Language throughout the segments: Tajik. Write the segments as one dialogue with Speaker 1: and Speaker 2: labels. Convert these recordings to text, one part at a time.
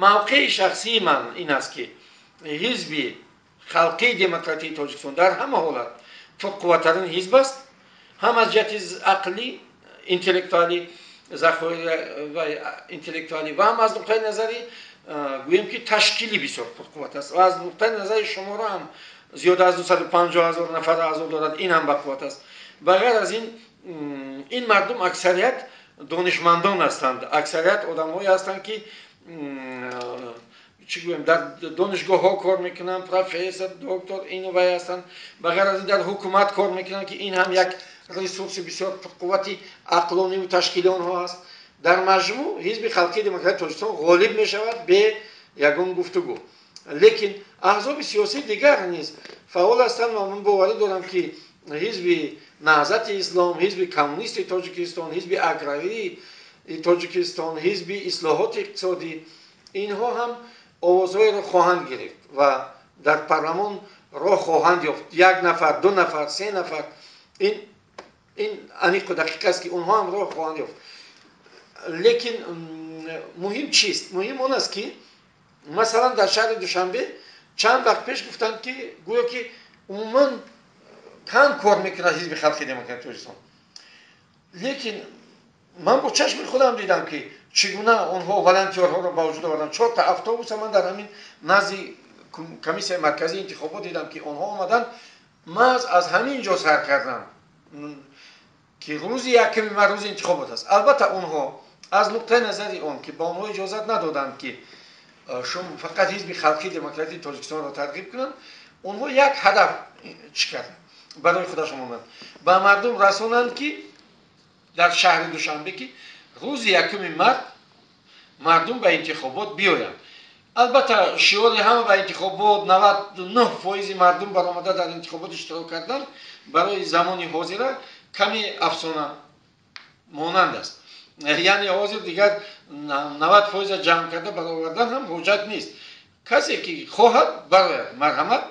Speaker 1: Мавқеи шахсии ман ин аст, ки ҳизби халқии демократии Тоҷикистон дар ҳама ҳолат пурқувваттарин ҳизб аст, ҳам аз ҷиҳати ақлӣ, интеллектуалӣ, ва интеллектуалӣ ва ҳам аз нуқтаи назари гӯем ки ташкили бисёр пурқувват аст ва аз нуқтаи назари шуморо ҳам зиёда аз 250 ҳазор нафар аъзо дорад, ин ҳам бақувват аст. Ба ғайр аз ин, ин мардум аксарият донишмандон ҳастанд, аксарият одамҳое ҳастанд, ки чӣ гӯем, дар донишгоҳҳо кор мекунанд, профессор, доктор, ину вай ҳастанд. Ба ғайр аз ин дар ҳукумат кор мекунанд, ки ин ҳам як ресурси бисёр пурқуввати ақлониву ташкили онҳо аст. Дар маҷмӯъ ҳизби халқии демократии Тоҷикистон ғолиб мешавад бе ягон гуфтугӯ. Лекин аҳзоби сиёсии дигар низ фаъол ҳастанд ва ман боварӣ дорам, ки ҳизби Наҳзати Ислом, ҳизби Коммунисти Тоҷикистон, ҳизби Аграрии Тоҷикистон, ҳизби Ислоҳоти иқтисодӣ, инҳо ҳам овозҳоеро хоҳанд гирифт ва дар парлумон роҳ хоҳанд ёфт. Як нафар, ду нафар, се нафар, ин аниқу дақиқ аст, ки онҳо ҳам роҳ хоҳанд ёфт. Лекин муҳим чист? Муҳим он аст, ки масалан дар шаҳри Душанбе чанд вақт пеш гуфтанд, ки гӯё ки умуман кам кор мекунад ҳизби халқии демократии Тоҷикистон. Лекин ман бо чашми худам дидам, ки чӣ гуна онҳо волонтёрҳоро ба вуҷуд оварданд. Чорта автобуса ман дар ҳамин назди комиссияи марказии интихобот дидам, ки онҳо омаданд, маҳз аз ҳамин ҷо сар карданд, ки рӯзи якуми май рӯзи интихобот аст. Албатта онҳо аз нуқтаи назари он, ки ба онҳо иҷозат надоданд, ки шум фақат ҳизби халқии демократии Тоҷикистонро тарғиб кунанд, онҳо як ҳадаф чӣ карданд барои худашон монданд, ба мардум расонанд, ки дар шаҳри Душанбе, ки рӯзи якуми март мардум ба интихобот биёянд. Албатта шиори ҳама ба интихобот, 99% мардум баромада дар интихобот иштирок кардан барои замони ҳозира каме афсона монанд аст. Яъне ҳозир дигар 90% ҷамъ карда баровардан ҳам ҳуҷҷат нест. Касе ки хоҳад барояд, марҳамат,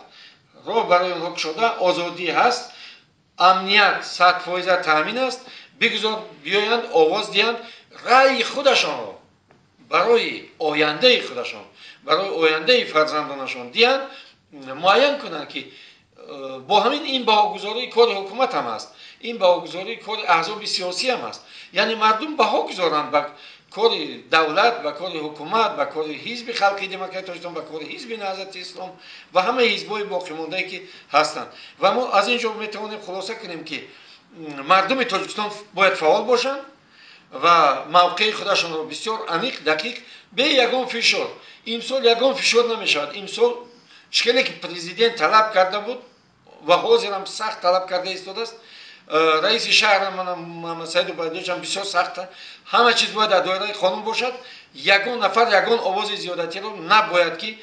Speaker 1: роҳ барои онҳо кушода, озодӣ ҳаст, амният 100% таъмин аст. Бигузор биёянд, овоз диҳанд, раъйи худашонро барои ояндаи худашон, барои ояндаи фарзандонашон диҳанд, муайян кунанд, ки бо ҳамин ин баҳогузории кори ҳукумат ҳам аст, ин баҳогузории кори аҳзоби сиёсӣ ҳам аст. Яъне мардум баҳо гузоранд ба кори давлат, ба кори ҳукумат, ба кори ҳизби халқии демократии Тоҷикистон, ба кори ҳизби Наҳзати Ислом ва ҳамаи ҳизбҳои боқимондае, ки ҳастанд. Ва мо аз ин ҷо метавонем хулоса кунем, ки мардуми Тоҷикистон бояд фаъол бошанд ва мавқеи худашонро бисёр аниқ, дақиқ, бе ягон фишор. Имсол ягон фишор намешавад. Имсол чӣ хеле ки президент талаб карда буд ва ҳозирам сахт талаб карда истодааст, раиси шаҳр Муҳаммадсаид Убайдуллоевич ҳам бисёр сахт, ҳама чиз бояд дар доираи қонун бошад. Ягон нафар ягон овози зиёдатиро набояд, ки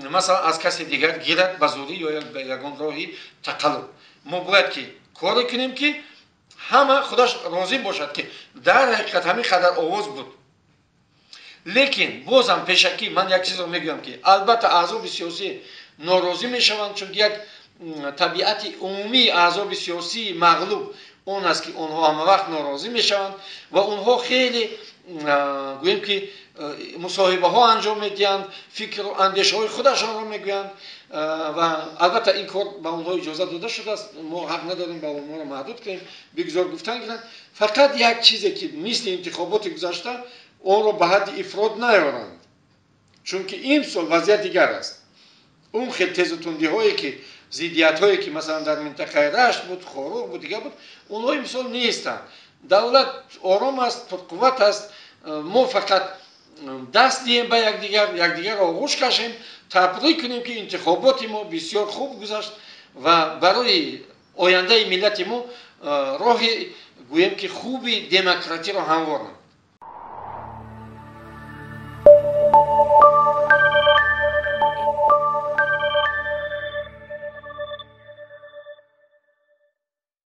Speaker 1: масалан аз касе дигар гирад ба зӯрӣ ё ягон роҳи тақаллуб. Мо бояд ки коре кунем, ки ҳама худаш розӣ бошад, ки дар ҳақиқат ҳамин қадар овоз буд. Лекин бозам пешакӣ ман як чизро мегӯям, ки албатта аҳзоби сиёсӣ норозӣ мешаванд, чунки як табиати умумии аҳзоби сиёсии мағлуб он аст, ки онҳо ҳамавақт норозӣ мешаванд ва онҳо хеле гӯем ки мусоҳибаҳо анҷом медиҳанд, фикру андешаҳои худашонро мегӯянд ва албатта ин кор ба онҳо иҷоза дода шудааст, мо ҳақ надорем ба онҳоро маҳдуд кунем, бигзор гуфтан гиранд. Фақат як чизе, ки мисли интихоботи гузашта онро ба ҳадди ифрод наёранд, чунки имсол вазъият дигар аст. Он хел тезу тундиҳое ки зиддиятҳое ки масалан дар минтақаи Рашт буд, Хоруғ буд, дигар буд, онҳо имсол нестанд. Давлат ором аст, пурқувват аст. Мо фақат даст диҳем ба якдигар, якдигарро оғӯш кашем, табрик кунем, ки интихоботи мо бисёр хуб гузашт ва барои ояндаи миллати мо роҳи гӯем ки хуби демократиро ҳамвор намуд.